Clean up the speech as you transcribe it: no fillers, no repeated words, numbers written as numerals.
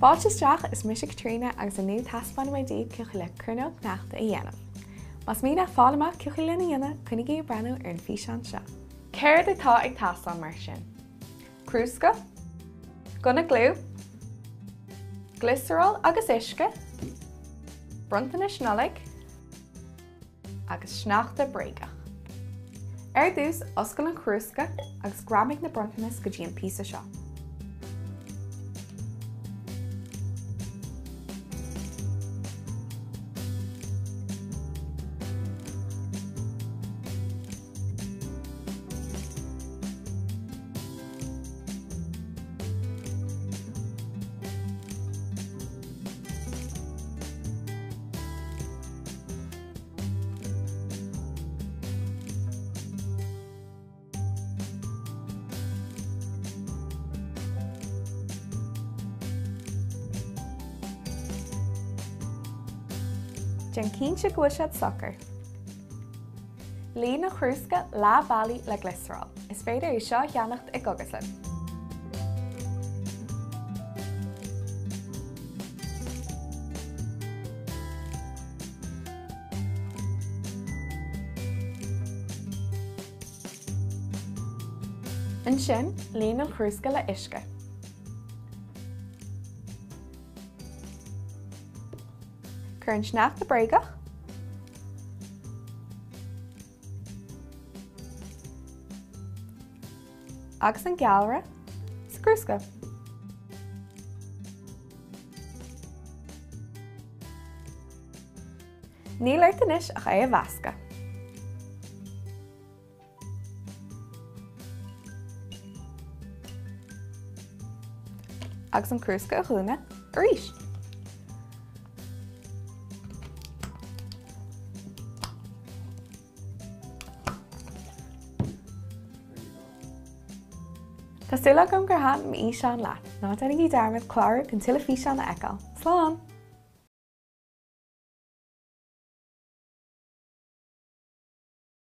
Fáilte isteach, is mise Caitríona agus inniu taispeánfaidh mé daoibh cén chaoi le cruinneog sneachta a dhéanamh. Más mian leat fáil amach cén chaoi lena dhéanamh, coinnigí ag breathnú ar an físeán seo. Céard atá ag teastáil mar sin? Crúsca, gunna gliú, gliosaróil agus uisce, bronntanais Nollag, agus sneachta bréagach. Ar dtús, oscail an crúsca agus greamaigh na bronntanais go dtí an píosa seo. Déan cinnte go bhfuil siad socair. Líon an chrúsca leath bealaigh le gliosaról. Is féidir é seo a cheannacht i gcógaslann. Ansin, líon an chrúsca le uisce. Cuir an sneachta bréagach. Agus an gealra sa gcrúsca. Níl ort anois ach é a mheascadh. Agus an crúsca a dhúnadh arís. Tá súil agam gur thaitin m'fhíseán leat. Ná déanaigí dearmad clárú chun tuilleadh físeán a fheiceáil. Slán!